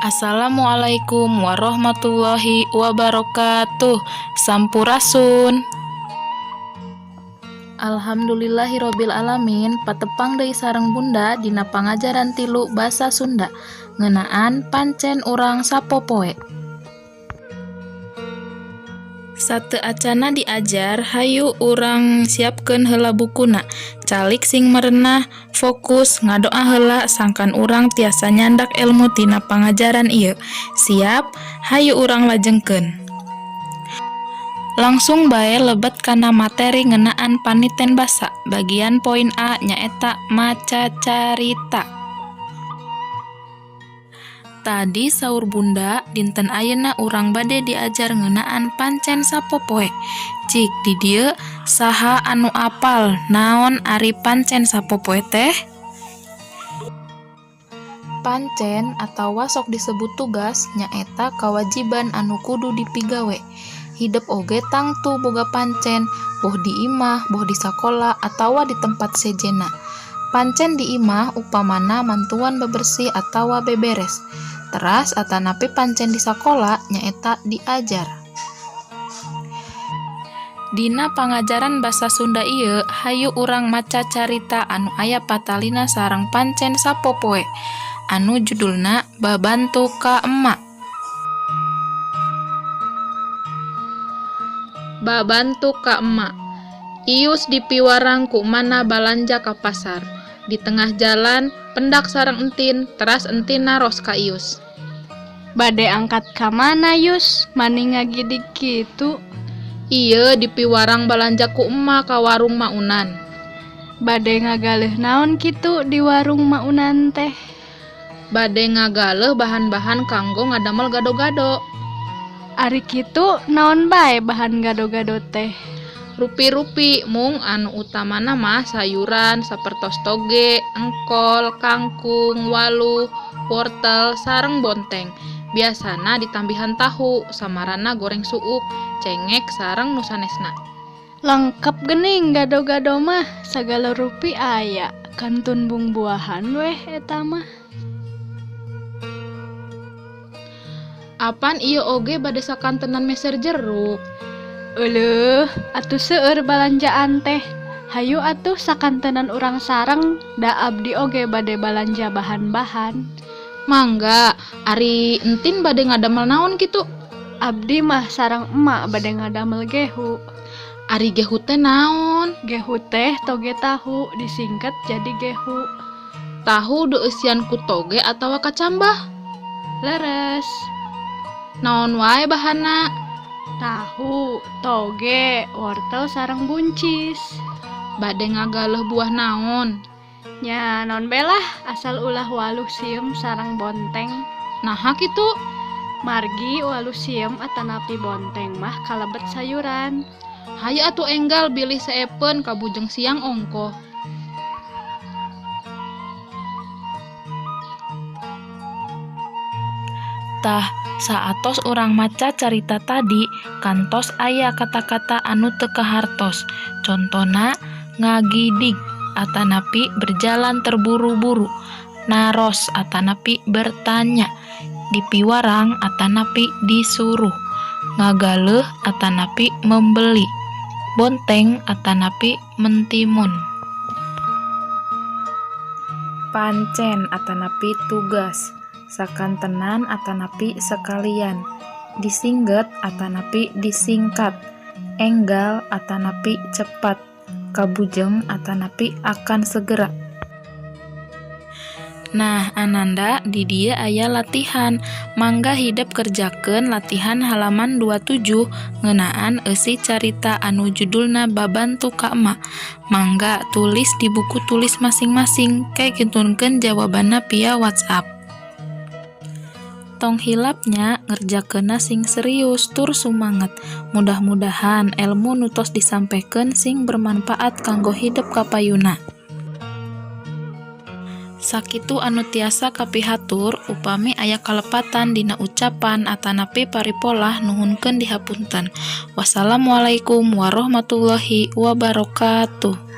Assalamualaikum warahmatullahi wabarakatuh. Sampurasun. Alhamdulillahirabbil alamin, patepang deui sareng Bunda dina pangajaran 3 basa Sunda ngeunaan pancen urang sapopoe. Sateuacanna diajar, hayu urang siapkeun heula bukuna, calik sing merenah, fokus, ngadoa heula sangkan urang tiasa nyandak elmu tina pangajaran ieu. Siap? Hayu urang lajengkeun. Langsung bae lebet kana materi ngeunaan paniten basa, bagian poin A nyaeta maca carita. Tadi saur Bunda, dinten ayeuna urang bade diajar ngeunaan pancen sapopoe. Cik di dieu saha anu apal naon ari pancen sapopoe teh? Pancen atawa sok disebut tugas nyaeta kawajiban anu kudu dipigawe. Hidep oge tangtu boga pancen, boh di imah, boh di sakola, atawa di tempat sejenna. Pancen di imah upamana mantuan bebersih atawa beberes. Teras atanapi pancen di sakola nyaeta diajar. Dina pangajaran basa Sunda ieu hayu urang maca carita anu aya patalina sareng pancen sapopoe anu judulna Babantu Ka Emma. Babantu ka Emma. Ius dipiwarang ku emana balanja ka pasar. Di tengah jalan, pendak sareng Entin, teras Entin naros ka Ius. Bade angkat ka mana, Yus? Mani ngagidig kitu? Ieu dipiwarang balanja ku emma ka warung Maunan. Bade ngagaleuh naon kitu di warung Maunan teh? Bade ngagaleuh bahan-bahan kanggo ngadamel gado-gado. Ari kitu naon bae bahan gado-gado teh? Rupi-rupi mung anu utamana mah sayuran sapertos toge, engkol, kangkung, waluh, wortel, sareng bonteng. Biasana ditambihan tahu, samarana goreng suuk, cengek sareng nu sanesna. Lengkap geuning gado-gado mah, sagala rupi aya, kantun bungbuahan weh eta mah. Apan ieu oge bade sakantenan meser jeruk? Euleuh, atuh seueur balanjaan teh. Hayu atuh sakantenan urang sareng, da abdi oge bade balanja bahan-bahan. Mangga, ari Entin bade ngadamel naon kitu? Abdi mah sareng emak bade ngadamel gehu. Ari gehu teh naon? Gehu teh toge tahu, disingkat jadi gehu. Tahu deueusian ku toge atawa kacambah? Leres. Naon wae bahanna? Tahu, toge, wortel sareng buncis. Bade ngagaleuh buah naon? Nya naon bae lah, asal ulah waluh sieum sareng bonteng. Naha kitu? Margi waluh sieum atanapi bonteng mah kalebet sayuran. Hayu atuh enggal bilih seepeun kabujeng siang ongkoh. Tah, saatos urang maca carita tadi, kantos aya kata-kata anu teu kahartos. Contona ngagidig atanapi berjalan terburu-buru, naros atanapi bertanya, dipiwarang atanapi disuruh, ngagaleuh atanapi membeli, bonteng atanapi mentimun. Pancen atanapi tugas, sakantenan atanapi sekalian, disingget atanapi disingkat, enggal atanapi cepat, kabujeng atanapi akan segera. Nah, Ananda, di dieu aya latihan. Mangga hidep kerjakeun latihan halaman 27 ngeunaan eusi carita anu judulna Babantu Ka Emma. Mangga tulis di buku tulis masing-masing, ke kintunkeun jawabanna via WhatsApp. Tong hilap nya ngerjakeunna sing serius tur sumanget. Mudah-mudahan elmu nu tos disampekeun sing bermanfaat kanggo hidep kapayuna. Sakitu anu tiasa kapihatur, upami aya kalepatan dina ucapan atanapi paripolah nuhunkeun dihapunten. Wassalamualaikum warahmatullahi wabarakatuh.